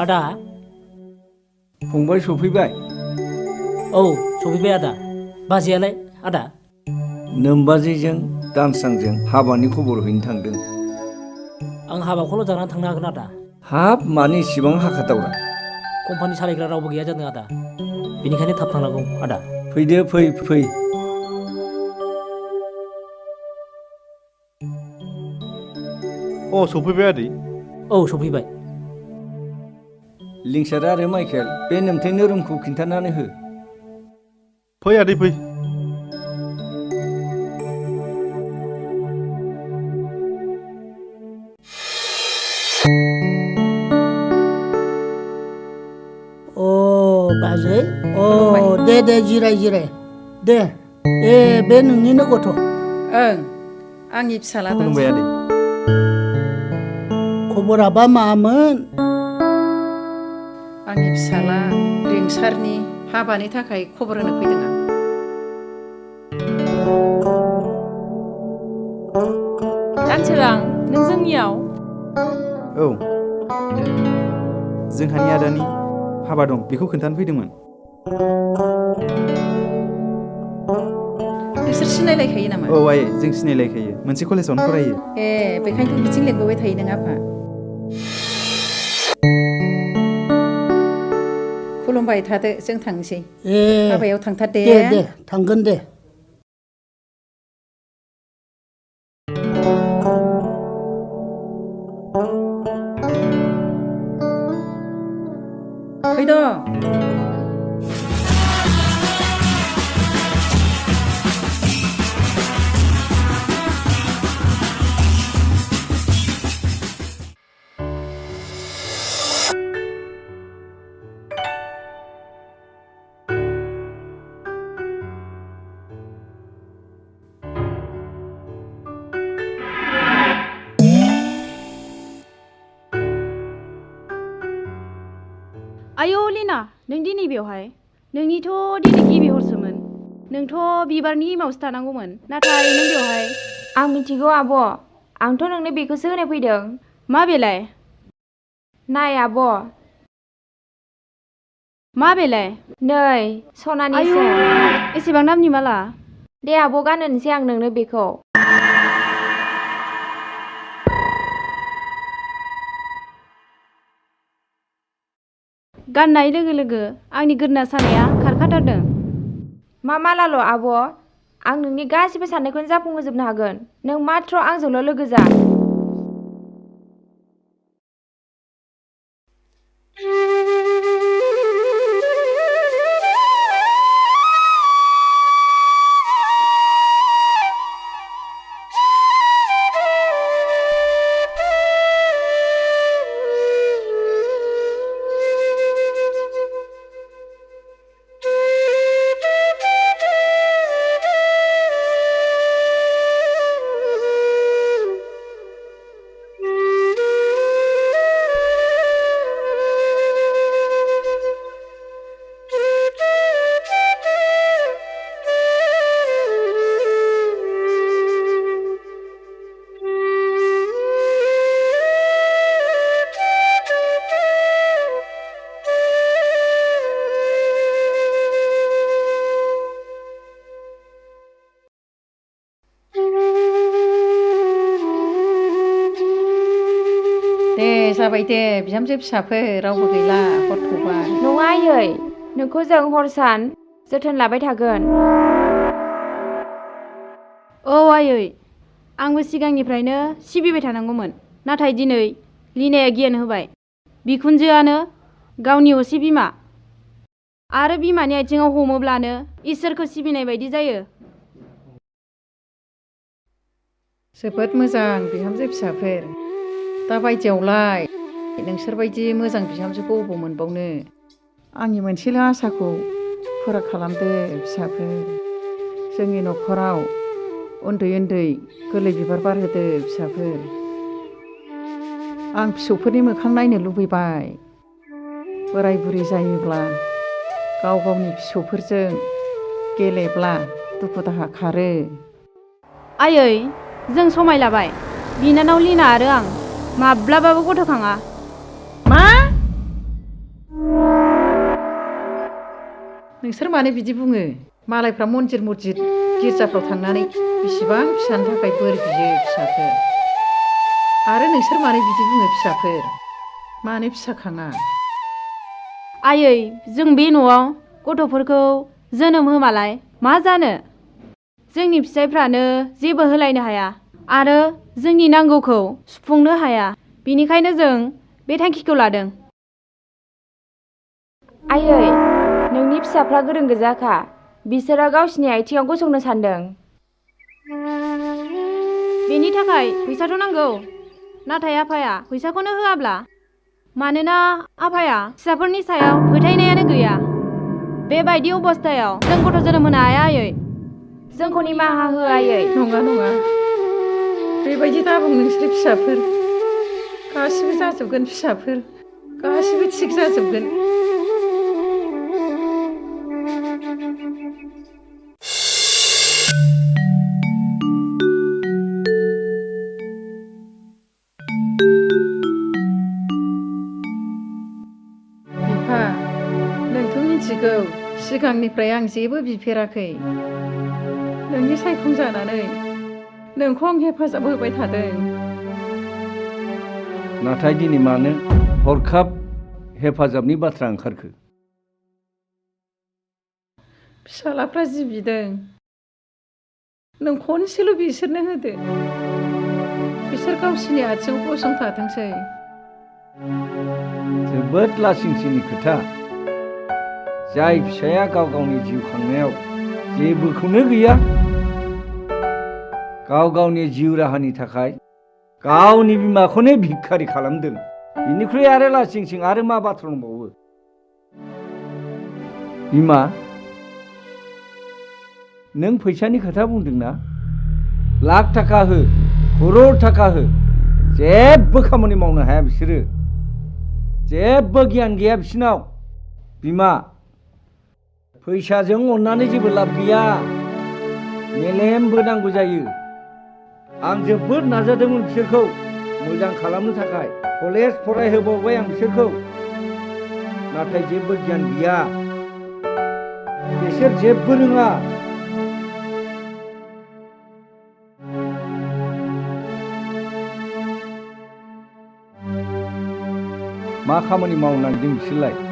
आदा फंबाय सफैबाय? औ सफैबाय आदा। बाजैयालाय आदा? नोमबाजैजों दानस्रांजों हाबानि खबर हैनो थांदों। आं हाबाखौल' जानानै थांनो हागोन आदा। हाब मानो इसिबां हाखादावरा? कम्पानि सालायग्रा रावबो गैया जादों आदा, बेनिखायनो थाब थांनांगौ आदा। फैदो फै। सफैबाय आदै? औ सफैबाय। लिंसार आरो माइखेल बे नोमथायनो रुमखौ खिन्थानानै हो। फै आदै फै। बाजै दे जिराय दे बे नोंनिनो गथ'? ओं आंनि फिसाला दासो। खुलुमबाय आदै। खबराबा मामोन? आंनि फिसाला रिंसारनि हाबानि थाखाय खबर होनो फैदों आं। दानसोरां नों जोंनियाव? औ जोंहानि आदानि हाबा दं, बेखौ खोन्थानो फैदोंमोन। नोंसोर सिनायलायखायो नामा? औ आयै, जों सिनायलायखायो, मोनसे कलेजावनो फरायो। बेखायनोथ' बिथिं लेंबोबाय थायो नों आफा। खुलुमबाय थादो, जों थांनोसै। हाबायाव थांथार दे। दे थांगोन दे। फैद'। आयौ लिना, नों दिनै बेवहाय? नोंनिथ' दिनै गिबि हरसोमोन। नोंथ' बिबारनि एमावसो थानांगौमोन, नाथाय नों बेवहाय? आं मिथिगौ आब', आंथ' नोंनो बेखौसो होनो फैदों। मा बेलाय? नाय आब'। मा बेलाय? नै सनानि आयौ सेन। एसेबां दामनि माला? दे आब' गानहोनोसै आं नोंनो बेखौ। गाननाय लोगो लोगो आंनि गोदोना सानाया खारखाथारदों। मा मालाल' आब', आं नोंनि गासिबो साननायखौनो जाफुंहोजोबनो हागोन। नों माथ्र' आंजोंल' लोगो जा। दे जाबाय दे बिहामजो फिसाफोर, रावबो गैला हर थौबाय। नङा आयै, नोंखौ जों हर सान जोथोन लाबाय थागोन। औ आयै, आंबो सिगांनिफ्रायनो सिबिबाय थानांगौमोन, नाथाय दिनै लिनाया गियान होबाय। बिखुनजोआनो गावनि असे बिमा, आरो बिमानि आथिङाव हमोब्लानो इसोरखौ सिबिनाय बायदि जायो। जोबोद मोजां बिहामजो फिसाफोर। दा बायदियावलाय नोंसोरबायदि मोजां बिहामजोखौ अबाव मोनबावनो। आंनि मोनसेल' आसाखौ फुरा खालामदो फिसाफोर। जोंनि न'खराव उन्दै उन्दै गोरलै बिबार बारहोदो फिसाफोर। आं फिसौफोरनि मोखां नायनो लुबैबाय। बोराय बुरि जायोब्ला गाव गावनि फिसौफोरजों गेलेब्ला दुखु दाहा खारो। आयै, जों समाय लाबाय। बिनानाव लिना आरो आं माब्लाबाबो गथ'खाङा। मा? नोंसोर मानो बिदि बुङो मालायफ्रा मन्दिर मस्जिद गिर्जाफ्राव थांनानै बेसेबां फिसानि थाखाय बोर बियो फिसाफोर आरो नोंसोर मानो बिदि बुङो फिसाफोर मानो फिसा खाङा आयै जों बे न'आव गथ'फोरखौ जोनोम होमालाय मा जानो जोंनि फिसाइफ्रानो जेबो होलायनो हाया आरो जोंनि नांगौखौ सुफुंनो हाया बेनिखायनो जों बे थांखिखौ लादों आयै नोंनि फिसाफ्रा गोरों गोजाखा बिसोरो गावसिनि आथिङाव गसंनो सानदों बेनि थाखाय फैसाथ' नांगौ नाथाय आफाया फैसाखौनो होआब्ला मानोना आफाया फिसाफोरनि सायाव फोथायनायानो गैया बेबायदि अबस्थायाव जों गथ' जोनोम होनो हाया आयै जोंखौ निमाहा हो आयै नङा नङा बेबायदि दाबुं नोंसोर फिसाफोर गासिबो जाजोबगोन फिसाफोर गासिबो थिग जाजोबगोन बिफा नोंथ' मिथिगौ सिगांनिफ्राय आं जेबो बिफेराखै नोंनि सायखं जानानै नोंखौ आं हेफाजाब होबाय थादों नाथाय दिनै मानो हरखाब हेफाजाबनि बाथ्रा ओंखारखो फिसालाफ्रा जि बिदों नों खनसेल' बिसोरनो होदो बिसोर गावसिनि आथिङाव गसंथाथोंसै जोबोद लासिंसिंनि खोथा जाय फिसाया गाव गावनि जिउ खांनायाव जेबोखौनो गैया गाव गावनि जिउ राहानि थाखाय गावनि बिमाखौनो भिखारि खालामदों बिनिख्रुइ आरो लासिंसिं आरो मा बाथ्रा दंबावो बिमा नों फैसानि खोथा बुंदोंना लाख थाखा हो करोड़ थाखा हो जेबो खामानि मावनो हाया बिसोरो जेबो गियान गैया बिसोरनाव बिमा फैसाजों अननानै जेबो लाब गैया मेलेमबो नांगौ जायो आं जोबोद नाजादोंमोन बिसोरखौ मोजां खालामनो थाखाय कलेज फरायहोबावबाय आं बिसोरखौ नाथाय जेबो गियान गैया बिसोर जेबो रोङा मा खामानि मावनो नागिरदों बिसोरलाय